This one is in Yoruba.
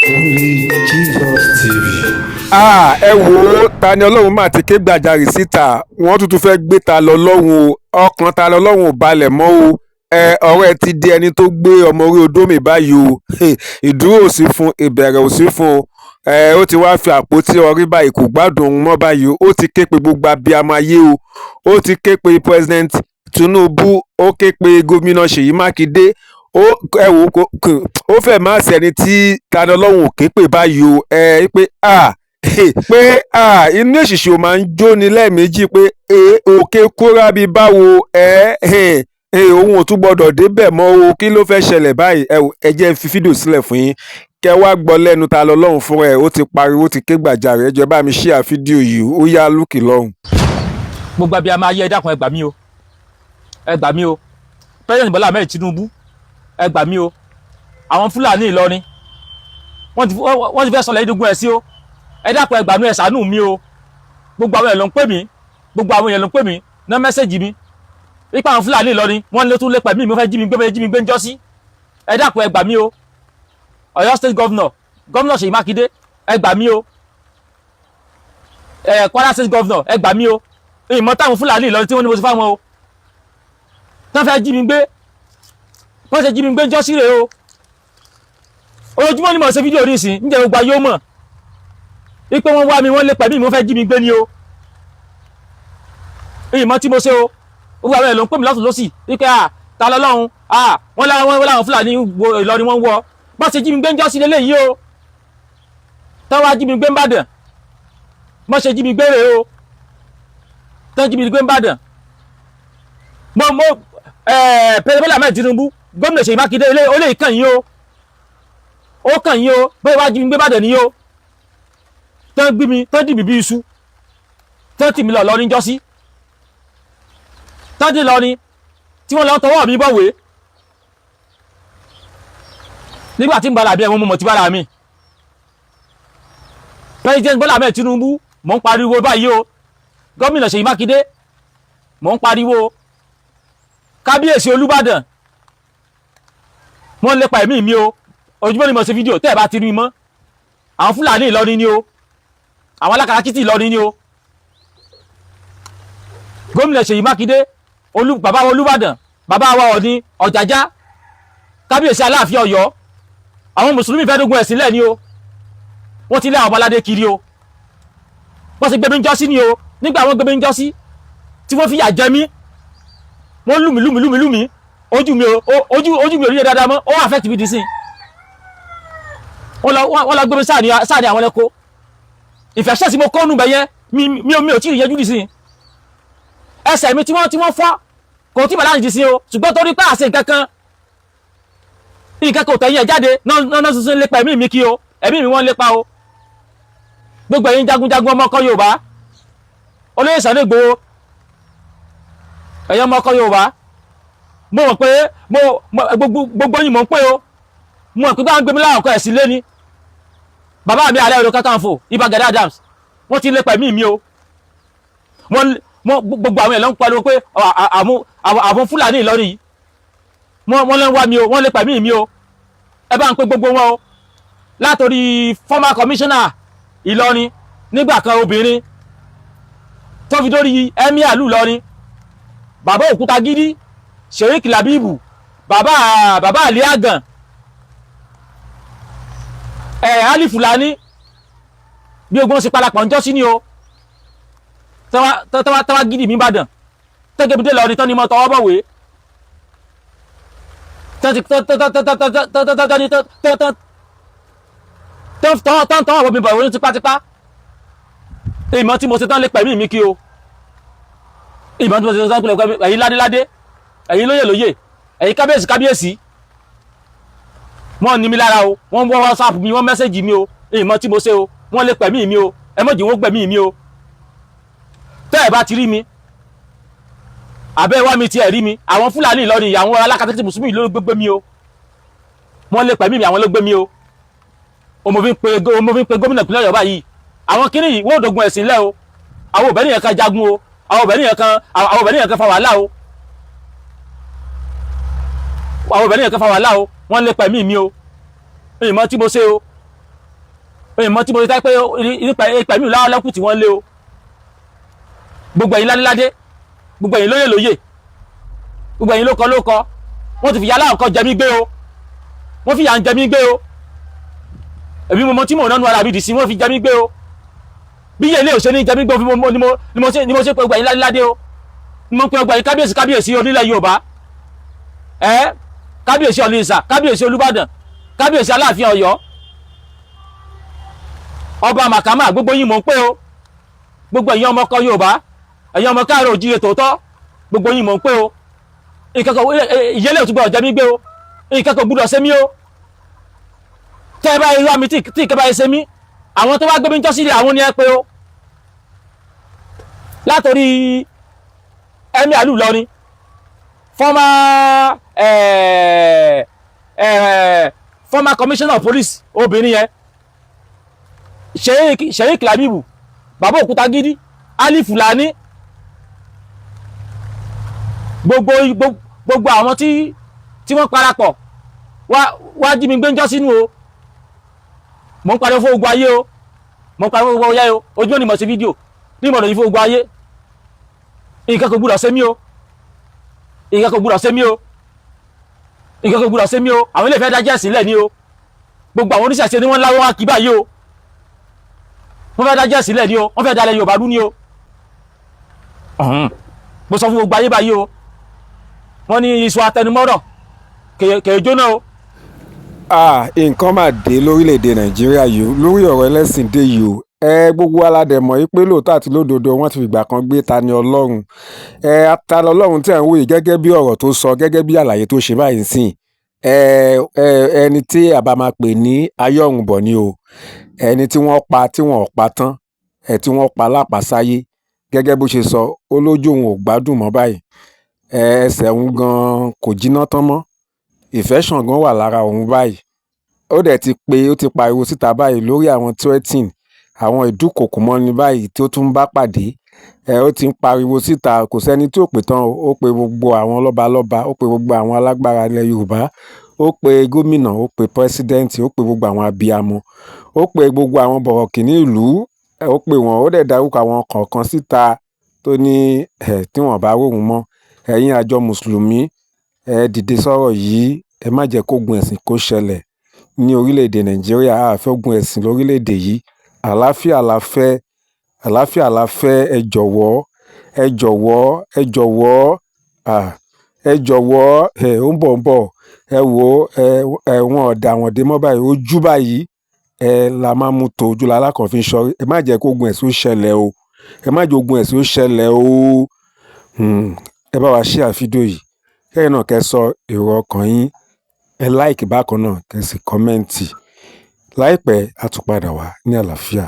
Only Jesus TV. Ah, ẹ wò ó, Ta ni Ọlọ́run mà ti ké gbàjarè síta. Wọ́n tún fẹ́ gbé Ta lọ́lọ́run o. Ọkàn Ta lọ́lọ́run ò balẹ̀ mọ́ o. Ẹ ọ̀rọ̀ ẹ ti di ẹni tó gbé ọmọ orí odó mi báyìí o. Ìdúró ò sí fún, ìbẹ̀rẹ̀ ò sí fún o. Ẹ ó ti wáá fi àpótí orí báyìí, kò gbádùn òun mọ́ báyìí o. Ó ti ké pe gbogbo abiyamọ ayé o. Ó ti ké pe President Tinubu, ó ké pe Gómìnà Ṣèyí Mákindé ó. Ẹ wò ó, ó fẹ́ má sẹ́ni tí Ta ni Ọlọ́run ò ké pè báyìí o. Ẹ pé a pé a inú èṣìṣì ò máa ń jóni lẹ́ẹ̀mejì pé òkè kóra bíi báwo. Ẹ òun ò tún gbọ́dọ̀ débẹ̀ mọ́ o. Kí ló fẹ́ ṣẹlẹ̀ báyìí? Ẹ jẹ́ n fi fídíò sílẹ̀ fún yín, kẹ wá gbọ́ lẹ́nu Ta lọ́lọ́run fúnra ẹ̀. Ó ti pariwo, ó ti ké gbàjarè. Ẹ jọ̀ọ́, bá mi share fídíò yìí. Ó yá, lókè lọ́hùn. Gbogbo abiyamọ ayé, ẹ dákun, ẹ gbà mí o, ẹ gbà mí o. President Bọ́lá Ahmed Tinubu, ẹ gbà mí o. Àwọn Fúlàní Ìlọrin, wọ́n ti fẹ́ sọlẹ̀ ìdógún ẹ̀ sí o. Ẹ dákun, ẹ gbà mí, ẹ ṣàánú mi o. Gbogbo àwọn èèyàn ló ń pè mí, gbogbo àwọn èèyàn ló ń pè mí ná message mi nípa àwọn Fúlàní Ìlọrin. Wọ́n lé tún lépa mí, mi fẹ́ jí mi gbé, fẹ́ jí mi gbé ń jọ́ sí. Ẹ dákun, ẹ gbà mí o. Ọ̀yọ́ State Governor, Governor Ṣèyí Mákindé, ẹ gbà mí o. Ẹ Kwara State Governor, ẹ gbà mí o. Ìmọ̀ táwọn Fúlàní Ìlọrin tí wọ́n ní mo ti fáwọn o, tán fẹ́ jí mi gbé, wọ́n ṣe jí mi gbé ń jọ́ sí rèé o. Ojoojúmọ́ ni mo ṣe fídíò ní ìsìn níjẹ́, gbogbo ayé ó mọ̀ wípé wọ́n wá mi, wọ́n lé pẹ̀lú mi, wọ́n fẹ́ jí mi gbé ni o. Ìmọ̀ tí mo ṣe o. Gbogbo àwọn èèyàn ló ń pè mí lọ́tùn lọ́sì wípé à ta lọ́lọ́run à wọ́n láwọn Fúlàní Ìlọrin wọ́n wọ́ bá ṣe jí mi gbé ń jọ́ sí lélẹ́yìí o. Tán wá jí mi gbé ń Bàdàn, bọ́n ṣe jí mi gbé rèé o. Tán jí mi gbé ń Bàdàn, mo President Bọ́lá Ahmed Tinubu, Gómìnà Ṣèyí Mákindé, ó lè kàn yín o, ó kàn yín o. Bóyá wá jí mi gbé Bàdàn ní o, tán gbé mi, tán dì mí bí iṣu, tán tì mí lọ lọ níjọ́sí, tán dì lọ ni tí wọ́n lọ tọwọ́ mi bọ̀wé. Nígbà tí ń bára bí ẹ̀wọ̀n, mo mọ̀ tí bára mi. President Bọ́lá Ahmed Tinubu, mò ń pariwo báyìí o. Gómìnà Ṣèyí Mákindé, mò ń pariwo. Kábíyèsí Olúbàdàn, wọ́n lépa ẹ̀mí mi o. Ojúmọ́ ni mo ṣe fídíò. Tẹ́ ẹ̀ bá ti rí mi mọ́, àwọn Fúlàní Ìlọrin ni o, àwọn alákatakítí Ìlọrin ni o. Gómìnà Ṣèyí Mákindé, olú bàbá wa Olúbàdàn, bàbá wa Ọ̀ọ̀ni Ọ̀jájá, kábíyèsí Aláàfin Ọ̀yọ́, àwọn mùsùlùmí fẹ́ dógún ẹ̀sìn lẹ̀ ni o. Wọ́n ti lé àwọn ọmọládé kiri o. Wọ́n sì gbé mi ń jọ́sí ni o. Nígbà wọ́n gbé mi ń jọ́sí tí wọ́n fìyà jẹ mí, wọ́n lù mí, lù mí, lù mí, lù mí. Ojú mi o, ojú mi ò rí dáadáa mọ́. Ó affect mi dì sí. Wọ́n lọ gbé mi sáà ní àwọn ẹ̀kọ́ infection tí mo kọ́ nù bẹ̀yẹn. Mi ò tí ì yẹjú dì sí. Ẹsẹ̀ mi tí wọ́n fọ́ kò tí bàlá dì sí o. Ṣùgbọ́n torí pé àṣẹ nǹkan kan, nǹkan kò tẹ̀yìn ẹ̀ jáde náà tuntun lépa ẹ̀mí mi kí o. Ẹ̀mí mi wọ́n lépa o. Gbogbo ẹ̀yin jagunjagun ọmọ ọkọ Yorùbá, olóyè Sunday Igboho, ẹ̀yin ọmọ ọkọ Yorùbá, mo mọ̀ pé mo gbogbo yín mọ̀ ń pé o. Mo mọ̀ pé bá ń gbé mi láwọn ọkọ ẹ̀sìn lé ní bàbá mi, Ààrẹ Ọ̀nà Kakanfò Ìbà Gani Adams, wọ́n ti lépa ẹ̀mí mi o. Wọ́n gbogbo àwọn èèyàn ló ń pariwo pé àwọn Fúlàní Ìlọrin yìí, wọ́n ló ń wá mi o, wọ́n lépa ẹ̀mí mi o. Ẹ bá ń pè gbogbo wọn o, látòrí former commissioner Ìlọrin nígbà kan obìnrin, tó fi dórí emir ìlú Ìlọrin, bàbá Òkútagídí, Sheikh Labibu, bàbá Ali Agan, ẹ Ali Fulani, bí ogun ṣe parapọ̀ ń jọ́sí ni o. Tọ́wá gidi mi Ìbàdàn tẹ́gẹ̀bídé lọ ní tán ni mo tọwọ́ bọ̀wé tán tọwọ́ mi bọ̀wé ní tipátipá. Ìmọ̀ tí mo ṣe tán lè pẹ̀mí mi kí o. Ìmọ̀ tí mo ṣe tán lè pẹ̀mí. Ẹ̀yin ládéládé, ẹ̀yin lóyè lóyè, ẹ̀yin kábíyèsí kábíyèsí, wọ́n ní mi lára o. Wọ́n wọ́n WhatsApp mi, wọ́n message mi o. Ìmọ̀ tí mo ṣe o, wọ́n lè pẹ̀mí mi o. Ẹ mọ̀jì wọ́n gbẹ̀mí mi o. Tẹ́ ẹ̀ bá ti rí mi, àbẹ́ wá mi tiẹ̀ rí mi, àwọn Fúlàní Ìlọrin, àwọn alákatakítí mùsùlùmí ló gbé mi o. Wọ́n lè pẹ̀mí mi, àwọn ló gbé mi o. O mo fi ń pe gómìnà ìpínlẹ̀ Ọ̀yọ́ báyìí. Àwọn kíní yìí, wọ́n ò dogun ẹ̀sìn lẹ́ o. Àwọn òbẹ́ nìyẹn kan jagun o. Àwọn òbẹ́ nìyẹn kan fa wàhálà o. Àwọn òbẹ́ nìyẹn kan fa wàhálà o. Wọ́n lè pẹ̀mí mi o. Ìmọ̀ tí mo ṣe o. Ìmọ̀ tí mo ṣe pé nípa ìpẹ̀mí lọ́kù tí wọ́n lé o. Gbogbo ẹ̀yin ládéládé, gbogbo ẹ̀yin lóyè lóyè, gbogbo ẹ̀yin lókọ lókọ, wọ́n ti fi yàrá ọkọ jẹ mí gbé o. Wọ́n fi yà ń jẹ mí gbé o. Èmi mo mọ tí mò ń nánu ara mi dì sí, wọ́n fi jẹ mí gbé o. Bí yẹn ilé òṣèlú jẹ mí gbé o, ni mo ṣe pé gbogbo ẹ̀yin ládéládé o, ni mo pe gbogbo ẹ̀yin kábíyèsí kábíyèsí onílẹ̀ Yorùbá, ẹ kábíyèsí Ọ̀nìṣà, kábíyèsí Olúbàdàn, kábíyèsí Aláàfin Ọ̀yọ́, ọba màkàmá, gbogbo yín mò ń pè o. Gbogbo ẹ̀yin ọmọ ọkọ Yorùbá, ẹ̀yin ọmọ káàárọ̀ òjíire tòótọ́, gbogbo yín mò ń pè o. Ìkẹ́kọ̀ọ́ ìyẹlẹ̀ ò tún gbọ́dọ̀ jẹ mí gbé o. Ìkẹ́kọ̀ọ́ gbúdọ̀ ṣe mí o. Tẹ́ ẹ bá irú àmì tí ìkẹ́ bá yẹ ṣe mí, àwọn tó wá gbé mi jọ́ sílẹ̀, àwọn ni ẹ pé o. Látòrí Emir Alu Ìlọrin, former commissioner of police obìnrin yẹn, Sheikh Labibu, Bàbá Òkúta Gidi, Ali Fulani, gbogbo àwọn tí wọ́n parapọ̀ wá jí mi gbé ń jọ́ sínú o. Mo ń pariwo fún gbogbo ayé o, mo ń pariwo fún gbogbo ayé o. Ojú ò ní mọ̀ sí fídíò ní ìmọ̀ràn yìí fún gbogbo ayé. Nǹkan kò gbúdọ̀ ṣe mí o, nǹkan kò gbúdọ̀ ṣe mí o, nǹkan kò gbúdọ̀ ṣe mí o. Àwọn ilé ìfẹ́ dájẹ́ sílẹ̀ ní o. Gbogbo àwọn oníṣẹ̀ṣe ni wọ́n láwọ́ wá kí báyìí o. Wọ́n fẹ́ dájẹ́ sílẹ̀ ní o, wọ́n fẹ́ dalẹ̀ Yorùbá rú ní o. Mo sọ fún gbogbo ayé báyìí o. Wọ́n ní iṣu atẹnumọ́rọ̀ kèé jóná o. Ah, nǹkan máa dé lórílẹ̀‐èdè Nàìjíríà yìí lórí ọ̀rọ̀ ẹlẹ́sìn dé yìí o. Ẹ gbogbo aládẹ̀ mọ̀ yìí pé lóòótọ́ àti lódodo, wọ́n ti fìgbà kan gbé Tani Olohun. Ẹ Tani Olohun tí à ń wò yìí, gẹ́gẹ́ bí ọ̀rọ̀ tó sọ, gẹ́gẹ́ bí àlàyé tó ṣe báyìí sìn, ẹ ẹ ẹni tí a bá máa pè ní ayọ̀rùnbọ̀ ni o. Ẹni tí wọ́n pa tí wọ́n ò pa tán, ẹ tí wọ́n pa lápàsáyé. Gẹ́gẹ́ bó ṣe sọ, ó lójú òun ò gbádùn mọ́ báyìí, ẹ ẹsẹ̀ òun gan kò jiná tán mọ́, infection gan wà lára òun báyìí. Ó dẹ̀ ti pé ó ti pariwo síta báyìí lórí àwọn threatening, àwọn ìdúkokò mọ́ni báyìí tí ó tún bá pàdé. Ẹ ó ti ń pariwo síta, kò sẹ́ni tí ò pè tán o. Ó pe gbogbo àwọn lọ́balọ́ba, ó pe gbogbo àwọn alágbára ilẹ̀ Yorùbá, ó pe gómìnà, ó pe president, ó pe gbogbo àwọn abiyamọ, ó pe gbogbo àwọn bọ̀rọ̀kìnní ìlú, ó pe wọ́n. Ó dẹ̀ dárúkọ àwọn kọ̀ọ̀kan síta tó ní ẹ̀ tí wọ́n bá róhun mọ́. Ẹ̀yin àjọ mùsùlùmí, ẹ dìde sọ̀rọ̀ yìí. Ẹ má jẹ́ kógun ẹ̀sìn kó ṣẹlẹ̀ ní orílẹ̀-èdè Nàìjíríà. A fẹ́ ogun ẹ̀sìn lórílẹ̀-èdè yìí. Àlàáfíà la fẹ́, àlàáfíà la fẹ́. Ẹ jọ̀wọ́, ẹ jọ̀wọ́, ẹ jọ̀wọ́, ẹ jọ̀wọ́. Ẹ ó ń bọ̀ ń bọ̀. Ẹ wò ó, ẹ ẹ wọn ò dà wọ́n dé mọ́ báyìí. Ojú báyìí ẹ la máa mú tó ojú lalákàn fi ń ṣọ́rí. Ẹ má jẹ́ kó ogun ẹ̀sìn ó ṣẹlẹ̀ o. Ẹ má jẹ́ ogun ẹ̀sìn ó ṣẹlẹ̀ o. Ẹ bá wa share fídíò yìí, kẹ́yìn náà kẹ́ sọ èrò ọkàn yín. Ẹ like bákan náà, kẹ́ sì comment. Láìpẹ́, a tún padà wá ní àlàáfíà.